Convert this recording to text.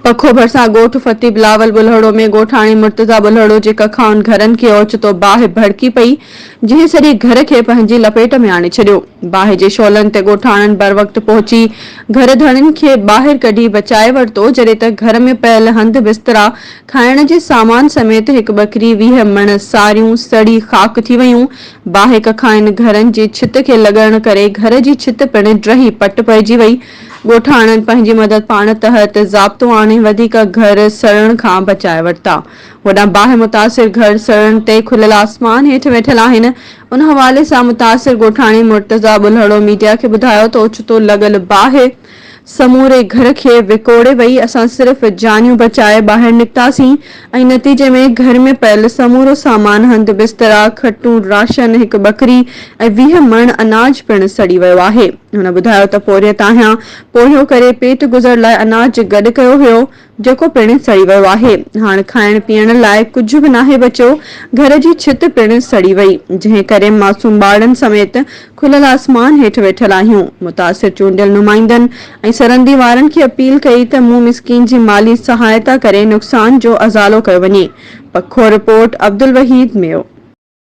پکو ڀرسان ڳوٺ فتح بلاول ٻلهڙو ۾ ڳوٺاڻي مرتضيٰ ٻلهڙو جي ڪکائن گهرن کي اوچتو باهه ڀڙڪي پئي، جنهن سڄي گهر کي پنهنجي لپيٽ ۾ آڻي ڇڏيو. باهه جي شعلن تي ڳوٺاڻن بروقت پهچي گهر ڌڻين کي ٻاهر ڪڍي بچائي ورتو، جڏهن ته گهر ۾ پيل هنڌ بسترا، کائڻ جي سامان سميت هڪ ٻڪري، 20 مڻ ساريون سڙي خاڪ ٿي ويون. باهه ڪکائن گهرن جي ڇت کي لڳڻ ڪري گهر جي ڇت پڻ ڊهي پٽ پئجي وئي. ڳوٺاڻن پنهنجي مدد پاڻ تحت ضابطو آڻي وڌيڪ گهر سڙڻ کان بچائي ورتا. هوڏانهن باهه متاثر گهر سڙڻ تي کليل آسمان هيٺ ويٺل آهن. ان حوالي سان متاثر ڳوٺاڻي مرتضيٰ ٻلهڙو ميڊيا کي ٻڌايو ته اوچتو لڳل باهه سموري گهر کي وڪوڙي وئي، اسان صرف جانيون بچائي ٻاهر نڪتاسين ۽ نتيجي ۾ گهر ۾ پيل سمورو سامان هنڌ بسترا، کٽون، راشن، هڪ ٻڪري ۽ 20 مڻ اناج پڻ سڙي ويو آهي. هن ٻڌايو ته پورهيت آهيان، پورهيو ڪري پيٽ گذر لاء اناج گڏ ڪيو هيو، جيڪو پڻ سڙي ويو آهي. هاڻ کائڻ پيئڻ لاء ڪجهه به ناهي بچيو، گهر جي ڇت پڻ سڙي وئي، جنهن ڪري معصوم ٻارڙن سميت کليل آسمان هيٺ ويٺل آهيون. متاثر چونڊيل نمائندن ۽ سرندي وارن کي اپيل ڪئي ته مون مسڪين جي مالي سهائتا ڪري نقصان جو ازالو ڪيو وڃي. پکو رپورٽ، عبدالوحيد ميو.